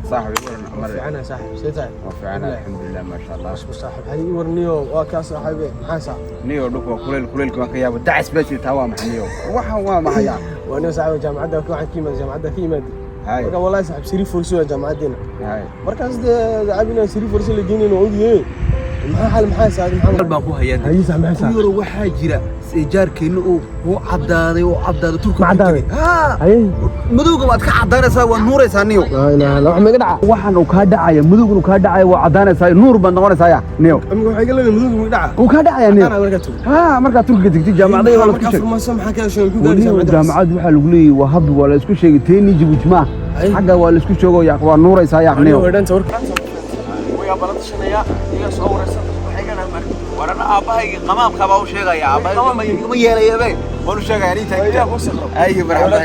Saaxib, waran Cumar? Fiicana saaxib, see tahay? Waa fiican, alxamdulilah, maasha Allah. Cusub saaxib, hay ii warniyo, waa kaa saaxiibe, maxaa saaxib? Niyo, dhulka waa kuleyl, kuleylka waan ka yaabo. Dacas baa jirtaa, waa maxay niyo? Waxaan waa maxaya? Waa niyo saaxib, jaamacadda waxaan ka yimaad, jaamacadda ka yimaad. Hay. Marka wallahi saaxib, siri forsi waa jaamacaddeena. Hay. Markaas dee cabina siri forsi la geenayno ogyahe. Maxaa xal, maxaa saaxib, maxaa? Baan ku hayaa. Haye saaxib, maxaa saaxib? Yaro, waxaa jira jaarkeenna uu caddaaday, uu caddaaday Turka. Ma caddaaday? Haa. Haye. Madowga waad ka caddaanaysaa, waad nuuraysaa niyo. Laa ilaaha illa, wax ma iga dhaca? Waxaan uu kaa dhacaya, madowgan uu kaa dhacaya, waa caddaanaysaa, nuur baad noqonaysaa ya niyo. Amiga waxay iga leedahay madowga ma iga dhaca? Uu kaa dhacaya niyo. Caddaanaa markaa tugo. Haa, markaa Turkiga tegtay jaamacadda waa la isku Markaa sheegay. furmayso, maxaa ka heshay ku gaadhay Weliba jaamacadda? Jaamacaddu waxaa lagu leeyahay waa habbi, waa la isku sheegay, teeni Jabuuti maaha. Ay. Xagga waa la isku sheego, yaaq, waa nuuraysaa yaaq niyo. Niyo weedhanta warka way abalada shanaya iga soo waraysan, waxay iga dhahaan marka. Warana aabbahayga qamaamka baa u sheegaya, aabbahayga ma yeelaya be, waan u sheegaya anii. Waa ku saqro. Ay, marxaba.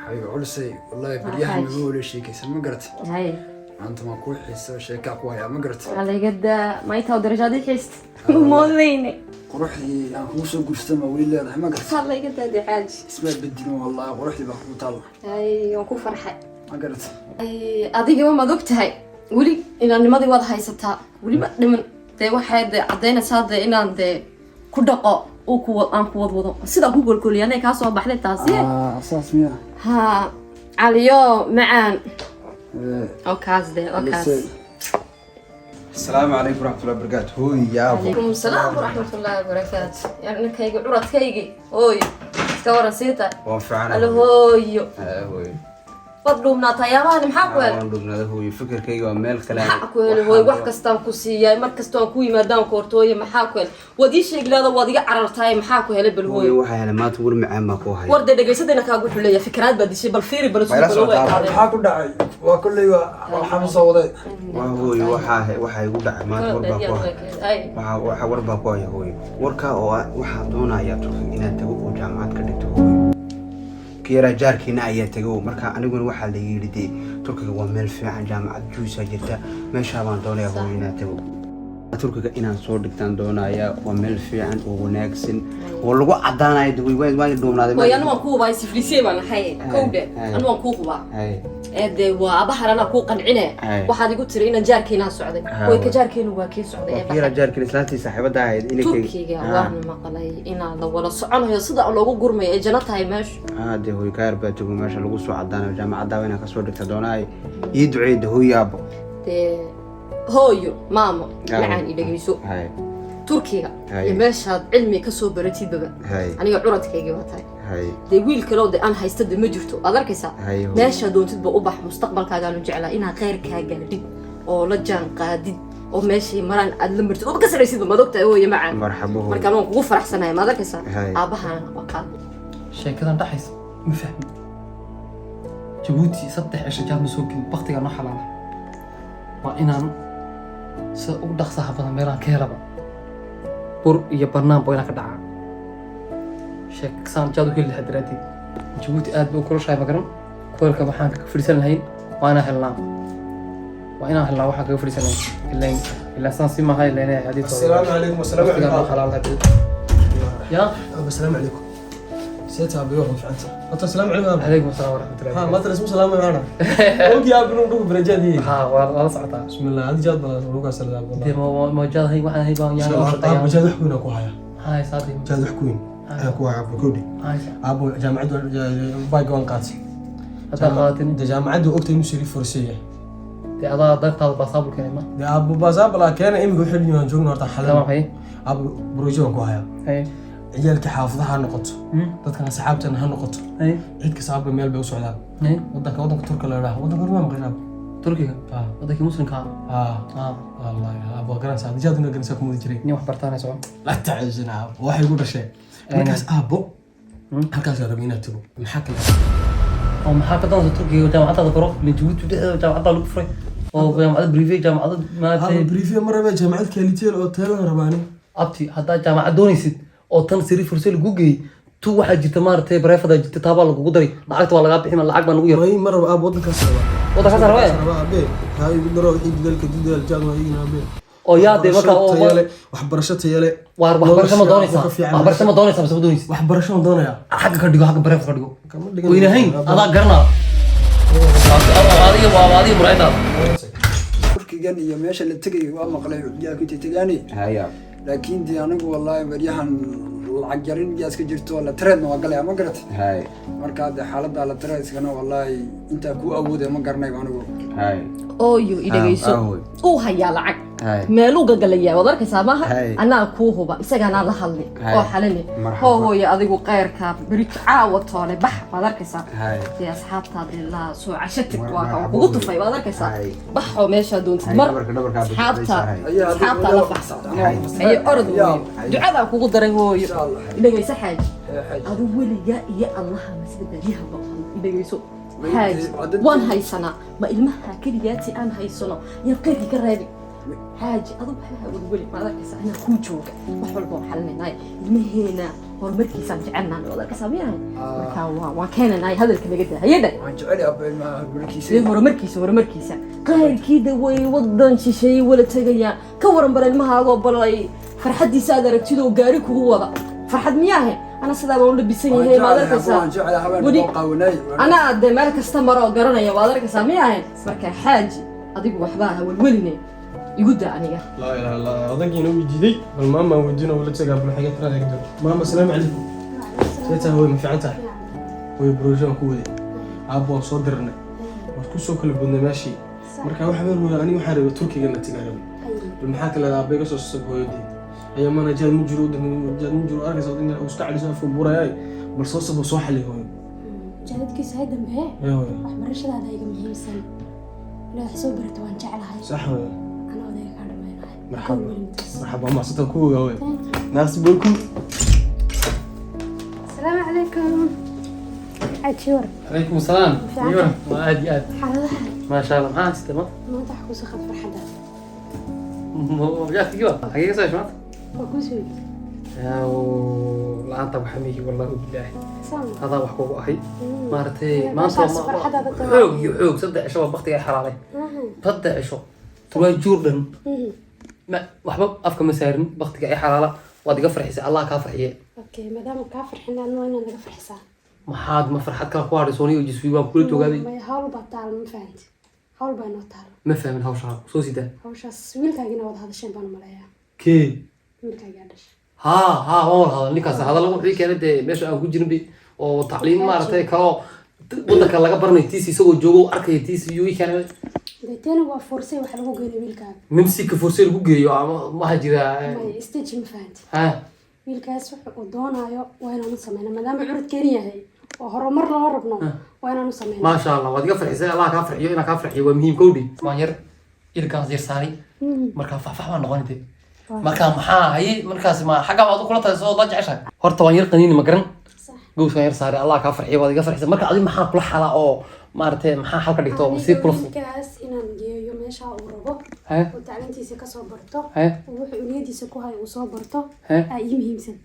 Xabiib culusay, wallahi baryahan nama wala sheekaysan, ma garatay? Hay. Maanta waan kuu xiiso, sheekaa ku hayaa, ma garatay? Alaygadaa maita darajaadii xiist moodayne. Quruxdii aan kugu soo guursan baa weli leedahay, ma garatay? Alaygadaa de xaaji. Ismaa bedilin wallahi, quruxdii baa kugu taalla. Hay, waan ku farxay. Ma garatay? Ay, adigaba maad og tahay weli inaannimadii waad haysataa, weliba dhiman dee, waxay dee caddaynaysaa dee inaan dee ku dhaqo uu ku aan ku wadwado sidaa ku golgoliyanay kaa soo baxday taasi. Ah, saas miya? Ha, caliyo macaan. Eh, oo kaas dee, oo kaas. Culusay. Asalaamu calaykum waraxmatullahi wabarakaatu, hooy yaabo. Calaykum salaam waraxmatullaahi wabarakaatu, ninkaygi curadkaygi, hooyo, iska waran siita? Waan fiicanahay. Alo hooyo. Haa, hooy. Waad dhuubnaataa yaabahan, maxaa ku helay? Waan dhubnada hooyo, fikirkayga waa meel kale. Maxaa ku helay hooyo? Wax kastaan ku siiyay, mar kastoo aan ku yimaadaan koortooye, maxaa ku helay? Waad ii sheegi lahayd, waad iga carartaay, maxaa ku helay bal? Hooyo, hooyo. waxaa helay maanta war macaan baa ku haya. War dee dhegaysadayna kaagu xuleeya, fikraad baad dishay, bal fiiri, bal Ma ila isku bal way socotaa? qaadeen. Maxaa ku dhacay? Waa kolley waa waxaan soo waday. Waa hooyo, waxaa igu dhacay maanta, war baa ku haya. Ay. Waxa war baa ku haya hooyo, warkaa oo ah waxaa doonayaa Turkiga inaan tago oo jaamacad ka dhigto hooyo. Kiyaraa jaarkiina ayaa tago, marka aniguna waxaa la yidhi dee Turkiga waa meel fiican, jaamacad juusaa jirta, meeshaa baan doonayaa hooyo inaan tago. Turkiga inaan soo dhigtaan doonayaa, waa meel fiican oo wanaagsan oo lagu caddaanayo de, way dhuumnaaday. Hooyo, anu waan ku hubaa, siflisye baan ahay kowdhe. Ay. Anu waan kuu hubaa. Hay. Ee dee waa abahan anaa kuu qancine. Ay. Waxaad igu tiri inaan jaarkeenaa socday. Ha, hooy, ka waa. jaarkeenu waa kii socday ee waa kiyaraa baxay. Jaarkiina islaantii saaxiibada ahayd inay Turkiga waan maqlay inaa la wada soconayo, sida loogu gurmayo ee janno tahay meeshu. Haa dee hooyo, kaayar baa tago, meesha lagu soo caddaanayo jaamacaddaa inaan kasoo dhigta doonaay, ii duceeyda hooyo, aabo. Dee hooyo, maamo macaan, i dhegeyso. Hay. Turkiga Hay. iyo meeshaad cilmi ka soo baratidbaba, Hay. aniga curadkaygii baa tahay. Hay. Dee wiil kaleo dee aan haysta de ma jirto, aad arkaysaa. Hay, hooyo. Meeshaa doontidba u bax, mustaqbalkaagaanu jeclaa inaad khayrkaa gaadhid oo la jaan qaadid oo meeshay maraan aad la martid oo ka saraysidba, maad ogtahay hooyo macaan? Marxabo hooyo. Markaan waan kugu faraxsanahay, maad arkaysaa? Hay. Aabahana waa qaad. Sheekadan dhaxaysa ma fahmin. Jabuuti 3 cisho jaad ma soo gelin, baktigaa noo xalaala. Waa inaan sida ugu dhaqsaha badan meelaan ka helaba bur iyo banaanba waa inaan ka dhacaa sheeksaan jaad u heli lahaa daraaddeed. Jabuuti aad bay u kulushahay, ma garan kuleelka waxaan kaga fadhiisan lahayn. Waa inaan helnaa, waa inaan helnaa waxaan kaga fadhiisan lahayn, ilaan ilaan saan si maaha ilaan hadii. Assalaamu calaykum, assalaamu Waqtigaa noo calaykum. xalaala ya. Assalaamu calaykum, see tahay abayo? Waa fiicanta horta, assalaamu calaykum. Calaykum asalaam waraxmatullahi. Ha, maanta ismu salaamay maana ogi aab inuu dhugu barajaadii. Ha, waa la socotaa. Bismillah, adi jaad baa lagu salaam. Dee ma jaad ahayn, waxaan ahayn baan yaan u aabo shaqeeyaa. Jaad wax weyn aan ku haya. Hay saadi. Jaad wax weyn ayaan ku haya aabo, kowdhi. Hay. Aabo, jaamacaddu bayga waan qaatay. Haddaa qaadatin? Dee jaamacaddu ogtay inuu siri forseeya. Dee adaa dartaada baasaabul keenay ma? Dee aabo, baasaabala keena, imika wixii aan joogno horta Tamam. xalan. Hay. Aabo, burujo waan ku hayaa. Hay. Ciyaalka xaafadaha ha noqoto, dadkan asxaabtana ha noqoto, Hay. cid kasta aabo meel bay u socdaan. Hay. Wadanka Turka la yidhaaha, wadanka hormaa maqashay aabo? Turkiga? Ah. Wadankii muslimka ah? Ah. Ah. Wallahi aabo, waa garanaysaa, jaad una garanaysaa, kumudi jiray. Nin wax bartaanay socon. La tacaysan aabo, waxay igu dhasheen markaas aabo, halkaas rabay inaad tago, maxaa kale? Oo maxaa ka doonta Turkiga? Jaamacadaada baro, min Jabuuti dhexdeeda jaamacaddaa lagu furay. Oo jaamacad privé, jaamacad Aabo, maaragtay. Privé ma rabee, jaamacad qualité oo tayalan rabaani. Abti, haddaad jaamacad doonaysid oo tan série forcée lagu geeyey, tu waxaa jirta maaragtay private jirta, taabaa lagugu daray, lacagta waa lagaa bixin, lacag baa nagu yar. May, ma rabo aabo, waddankaas rabaa. Waddankaas rabaa? Rabaa aabe, taa igu daro, wixii dadaalka dadaal jaad waa igina aabe. Oo yaa dee marka oo Waxbarasho tayo leh, waxbarasho tayo leh. Waar, waxbarasho ma Nolosha doonaysaa? ka fiican. Waxbarasho ma doonaysaa mise ma doonaysid? Waxbarasho ma doonayaa. Xagga ka dhigo, xagga private ka dhigo. Kama dhigan. Weynahayn adaa garanaa, adiga waa adiga muraayadaada. Turkigan iyo meesha la tegayo waa maqlay, ciyaalku intay tegaani. Haya. Laakiin dee anigu wallahi baryahan lacag yarin miyaa iska jirto, la tareedna waa galaya, ma garat? Hay. Marka dee xaaladda la tareedskana wallahi intaa kuu awooday ma garanayo anigu. Hay. Ooyo, idhagayso. Ah, hooy. Uu hayaa lacag. Hay. Meeluu gagalayaa waad arkaysaa maaha? Hay. Anaa kuu huba, isagaanaa la hadli. Hay. Oo xalini. Marxaba. Hoo hooyo, adigu khayrkaa beri caawa toole bax, waad arkaysaa. Hay. Dee asxaabtaad ilaa soo casho tag, waa ka Marxaba. kugu tufay, waad arkaysaa. Hay. Baxoo meeshaa doontid. Hay, Mar dhabarka asxaabta hay. asxaabta la baxsa. Haye, orod hooyo, ducadaa kugu daray hooyo. Insha Allah. Idhagayso xaaji. Xaaji. Adu weligaa iyo allaha masida baadiyaha loo hadlo. Idhagayso Wait, xaaji. Waan haysanaa, ma ilmaha keliyaati aan haysano yaan qayrkii ka reebi? Xaaji, adu waxba welweli, maad arkaysaa, anaa kuu jooga, wax walba waan xalinaynaay, ilmaheena horumarkiisaan jecelnahay, waad arkaysaa miyahay? Marka waan keenanaay, hadalka naga daa hayadha. Waan jecel aabba ilmaha horumarkiisa. Sidee horumarkiisa? Horumarkiisa qayrkiida way wadan shisheeye wala tegayaan. Ka waran bal ilmahaagoo balay farxaddiisa aad aragtid oo gaari kugu wada, farxad miyaahe? Ana sidaa baan u labisan Waan yahay, maad jecelahay, arkaysaa. waan jecelahay haween Weli- oo qaawanay. Anaa dee meel kasta maro oo garanaya, waad arkaysaa miyaahe? Marka xaaji, adigu waxbaa ha welweline, igu daa aniga. Laa ilaaha illa Allah, odankiina wuu diiday. Bal maama weydiino ula tagaa, bal xagee tirada ka jiro. Maama, asalaamu calaykum. See tahay hooy, ma fiican tahay? Hooy, projet ku waday aabbo, waan soo dirnay, waan ku soo kala budnay meeshii. Marka waxa weyn hooyo, aniga waxaan rabay Turkiga la tagaa rabay. Bal maxaa kale aabbe iga soo sasab hooyadii ayaa mana jaad ma jiro, wadanka jaad ma jiro, arkaysa wadanka uu iska celiso afka buurayaay. Bal soo sabo, soo xali hooyo. Jadadkiisa hay dambe. Ee hooyo. Waxbarashadaada iga muhiimsan, inaad wax soo barato waan jeclahay. Sax hooyo. Ana odayga kaa dhamaynahay. Marxaba, marxaba, mahadsantaan ku ogaa hooyo, merci beaucoup. Asalaamu calaykum cajiwar. Calaykum asalaam. Fiican. Iyo waa aad iyo aad. Xaaladaha? Maasha Allah, maxaa haysatay maanta? Maanta wax kuusoo qad farxadda. Jaadkii waa xagee ka soo heshay maanta? Waa kuusoo Yaaw, la-aanta waxa mihi, wallahi bilaahi. Sama. Adaa wax kugu ahay maaragtay maanta. Meeshaas farxadaada tahay. Xoog iyo xoog, 3 cisho waa baktiga ay xalaalay, 3 cisho tuwaa juur dhan ma waxba afka ma saarin, baktiga ay xalaala. Waad iga farxisay, Allah kaa farxiye. Okay, maadaama kaa farxin, adna waa inaad naga farxisaa. Maxaad ma farxad kala ku hadhay sooniyo jiswi waan kula joogaaday. Maya, hawl baa taal, ma fahanti? Hawl baa inoo taal. Ma fahmin hawsha, soo sidaa. Hawshaas wiilkaagina wada hadasheen baan umaleeyaa. Kee? Wiilkaagaa dhashay. Haa haa, waan wada hadal ninkaas, hadal wuxuu keenay dee meesha aan ku jirin bi oo tacliin maaragtay kaloo wadanka laga baranayo, tiisi isagoo joogo oo arkaya tiisi iyuu ii keenay. Deetena waa fursay wax lagu geynay wiilkaaga. Mimsika fursay lagu geeyo ama waxaa jira? Maya, stage, ma fahanti? Ha. Wiilkaas wuxu uu doonaayo waa inaan u sameyna, maadaama curudkeeni yahay oo horumar loo rabno, waa inaan u sameyna. Maasha Allah, waad iga farxisay, Allah kaa farxiyo. Inaan kaa farxiyo waa muhiim. Kowdhi waan yar ilkaas yar saaray, markaa faxfax baan noqon dee. Markaa maxaa haye markaas ma xagga baad u kula tahay soo la jeceshahay? Horta waan yar qaniini, ma garan? Gows waan yar saaray, Allah kaa farxiyo, waad iga farxisay. Marka adi maxaa kula xalaa oo maaragtay maxaa xalka dhigto oo si kula Wiilkaas inaan geeyo meesha uu rabo oo tacliintiisa kasoo barto oo wuxuu niyadiisa ku hayo uu soo barto aa ii muhiimsan.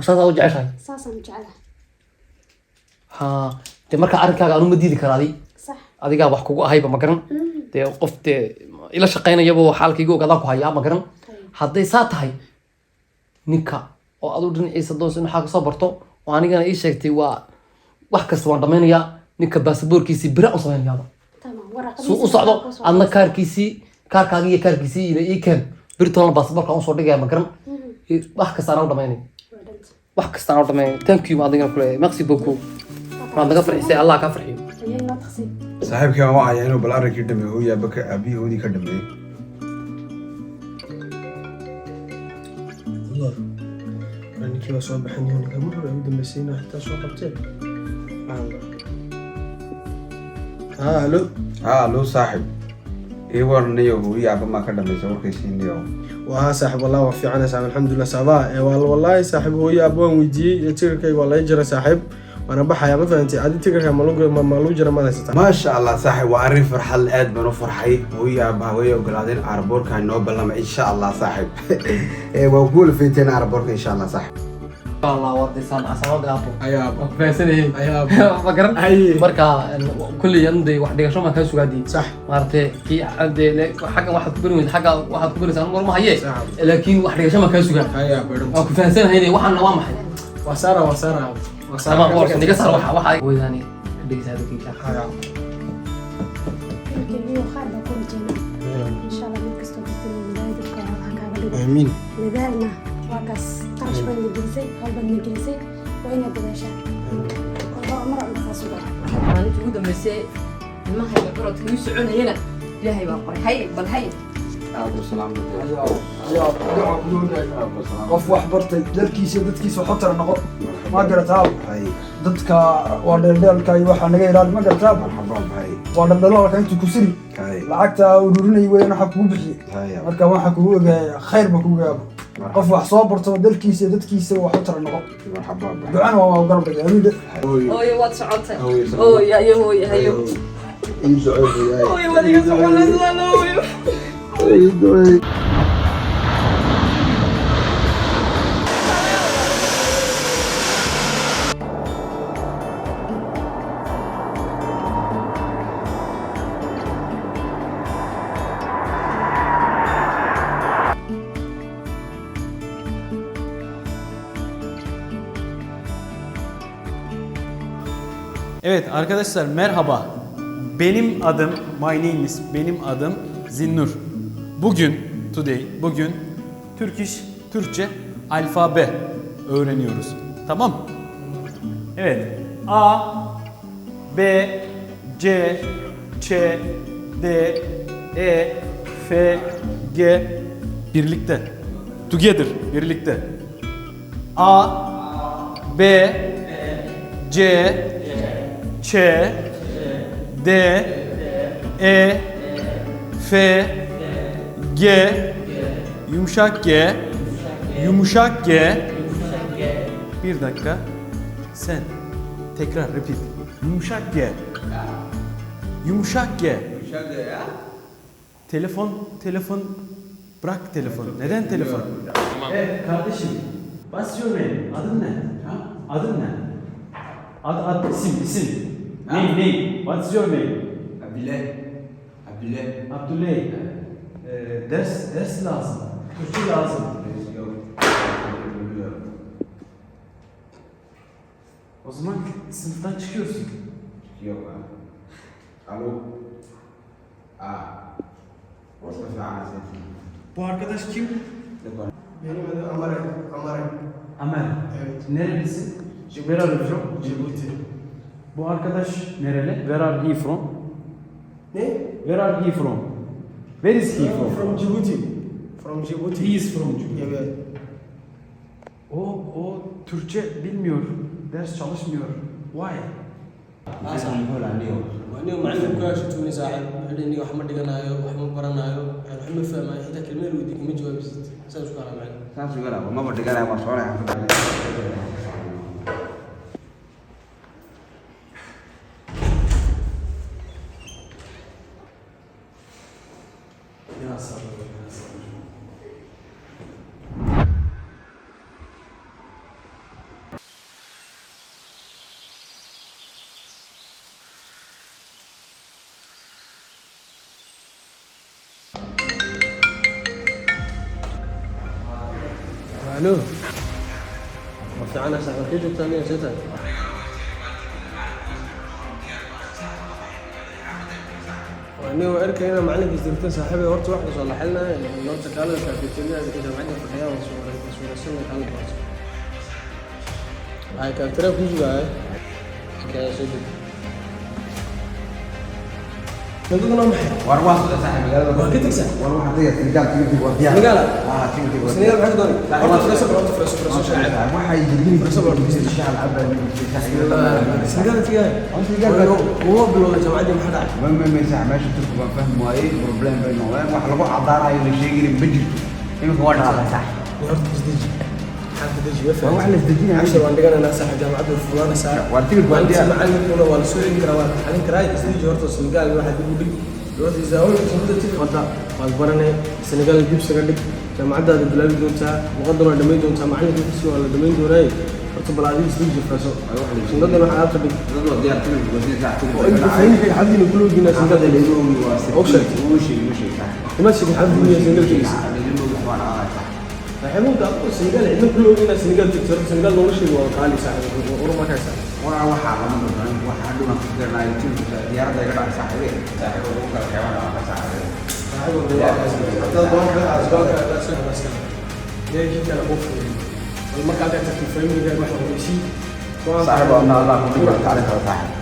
Saasaa u jeceshahay? Saasaan u jeclahay. Ha, dee marka arrinkaaga anu ma diidi kara adi. Adigaa wax kugu ahayba, ma garan? Dee qof dee ila shaqaynayaba xaalkayga og adaan ku hayaa, ma garan? Hadday saa tahay, ninka oo adu dhinaciisa doonsa in waxaa kasoo barto oo anigana ii sheegtay, waa wax kasta waan dhamaynayaa. Ninka baasaboorkiisii bira u samaynayaaba Tamam. Suu u socdo, adna kaarkiisii, kaarkaaga iyo kaarkiisii ila ii keen, birtoona baasaboorka aan usoo dhigaya, ma garan? Wax kasta anaa u dhamaynay, wax kasta anaa u dhamaynay. Thank you, adigana kuleeyahay merci beaucoup, waad naga farxisay, Allah kaa farxiyo. Ayay noo taqsiin. Saaxiibkii waan wacaya inuu bal arrinkii dhameeyo, hooyo aabba ka aabbihi hooyadii ka dhameeyey. Allah, ninkii waa soo baxan yahay, ninka mar hore ugu dambeysayna xitaa soo qabteen. Allah, haa, halo. Haa, loo saaxib, ii warnayo, hooyo aabba maa ka dhamaysa warkaysiinayo? Waa saaxib, wallah waa fiicanay saaxib, alxamdulilah, saabaa ee waa. Wallaahi saaxib, hooyo aabba waan weydiiyey ee tigirkayga waa laga jaray saaxib. Waana baxayaa, ma fahantay? Adi tikarka ma lagu ma lagu jira, maad haysataa? Maasha Allah saaxib, waa arrin farxad leh, aad baan u farxay. Hooyo, aabbaha way ogolaadeen. Airportka noo ballama insha Allah saaxib. Waa ku wala feenteen airportka insha Allah saaxib. Allah wadaysaan casamada aabo. Ayaa. Waan ku fahansanayay. Ayaa. Ma garan. Aye. Marka kulley anu wax dhigasho maan kaa sugaadiyey. Sax. Maaragtay kii dee xaggan waxaad ku bari weyda, xagga waxaad ku baraysaa war ma haye. Sax. Laakiin wax dhigasho maan kaa sugaa. Ayaa beedhan. Waan ku fahansanahayne, waxaana waa maxay? Waa saara, waa saara, waa saara. Ama warsan iga saar waxa weydaani ka dhegeysa hadalkayga. Ayaa. Wiilkaygiiyo khayr baa ku rajeynaa insha Allah. Meel kastoo jirtana Ilaahay dadka ha kaaga dhigo. Aamiin. Dadaalna waa kaas, qarash baad na gelisay, hawl baad na gelisay, waa inaad dadaashaa oo horumar cunta saas u dhaca. Maalintii ugu dambeysay ilmahayga curadka ii soconayana Ilaahay baa qoray. Hay bal hay. Aabo, salaam. Ayaa ayaa duca ku doonaya. Qof wax bartay, dalkiisa dadkiisa wax u tara noqo, ma garataa? Hay. Dadka waa dheeldheelka iyo waxaa naga ilaali, ma garataa? Marxaba hay. Waa dhaldhalaalka intuu ku siri Hay. lacagta ururinay weyn waxaa kugu bixiyey. Hay. Marka waxaa kugu ogaaya khayr baa kugu ogaaba. Qof wax soo barto, dalkiisa dadkiisa wax u tara noqo. Marxaba. Ducana waa garab dhigay, amiin. Hooyo, waad socotay. Hooyo, salaam. Hooyo ayo, hooyo hayo. Ii ducee. Hooyo, waad iga soconaysaa, hooyo. Ii ducee. Evet arkadaşlar, merhaba. Benim adım, my name is, benim adım Zinnur. Bugün, today, bugün Turkish, Türkçe alfabe öğreniyoruz. Tamam? Evet. A, B, C, Ç, D, E, F, G birlikte. Together, birlikte. A, B, C, Ç, D, E, F, G, yumuşak G, yumuşak G. Bir dakika. Sen tekrar repeat. Yumuşak G. Yumuşak G. Telefon, telefon. Bırak telefon. Neden telefon? Evet kardeşim. What's your name? Adın ne? Ha? Adın ne? Ad, ad, isim, isim. Name, name. What's your name? Abile. Abile. Abdüley. Ders, ders lazım. Türkçe lazım. Yok. O zaman sınıftan çıkıyorsun. Yok ha. Alo. Ah. What's the Bu arkadaş kim? Benim adım Amare. Amare. Amer. Evet. Nerelisin? Where are you from? Djibouti. Bu arkadaş nereli? Where are he from? Ne? Where are he from? Where is he from? From Djibouti. From Djibouti. He is from Djibouti. Evet. O Türkçe bilmiyor. Ders çalışmıyor. Why? Waa macalin ku hesho saaxiib. Wuxuu leeyahay wax ma dhiganayo, wax ma baranayo, wax ma fahmayo, xitaa kelmad weydiin kama jawaabisid, saas u kala macalin. Saas uga laabo, maba dhiganaya, waan soconaya. Ya sabır, ya sabır. Alo. Ma fiicana saaxiib, halkee joogtaa aniga see tahay? Aniga waa arkayna macalinkiis dirtan saaxiibay, horta wax soo la xalinaya horta kaalada cafeteria ka jaamacadda fadhiyaan, waan suuraysan kaalada barto. Waxay cafeteria ku sugaya kaya soo deg. Dadkuna maxay? War waan socdaa saaxiib, magaalada. Waa ka tegsaa? War waxaan tagayaa Senegal, tigidhii waa diyaar. Senegal? Ah, tigidhii waa. Senegal maxay ku doonay? Horta fresho, horta fresho, fresho saaxiib. Waxay jirgin shaah lacab. Senegal tagay. Senegal. Waa bilowday jaamacaddii, maxaa dhacay? Ma saaxiib, meesha Turku baan fahmi waayey, problem bay noqdeen, wax lagu cadaanayo la sheegin ma jirto. Iminka waa dhaqaaqay saaxiib. Horta isdeji. Xaalka deji, ma Waa wax la isdejinayo. Cashar waan dhiganaynaa, saaxiib, jaamacadda way fududaanaysaa. Waa tigidh baan Maalintii diyaar. macallinkuna waa la soo celin karaa, waa la xalin karaa. Isdeji horta, Senegal waxaa dib u dhig. Hortiisa hawlka wadda waad baranay, Senegal dib isaga dhig, jaamacaddaada bilaabi doontaa, luqaddan waa dhamayn doontaa, macalinka wixiisi waa la dhamayn doonaaye. Horta bal adiga isdeji, faaso sunnadan waxaa alaabta dhig. Dad waa diyaar, tigidh waa diyaar, tigidh. Oo inta fahimka xadiina kula oginaa Senegal og sheegtay. Uu sheegay, uu sheegay, saaxiib. Ima sheegin xadiina Senegal tegeysa. Lagama ogi, waan aqaanaa, saaxiib. Saaxiibowda adigo Senegal cidna kula oginaa Senegal tegtay. Horta Senegal nolosheedu waa qaali, saaxiib, urma kaysaa. Waa waxaa lama doonan, waxaa hadhow aan ku garanayo tigidhka diyaaradda iga dhacay, saaxiibe. Saaxiib, ugu kala xeebaan aqaan, saaxiibe. Saaxiib, waa Allah ku dhigay tacliinta, saaxiib.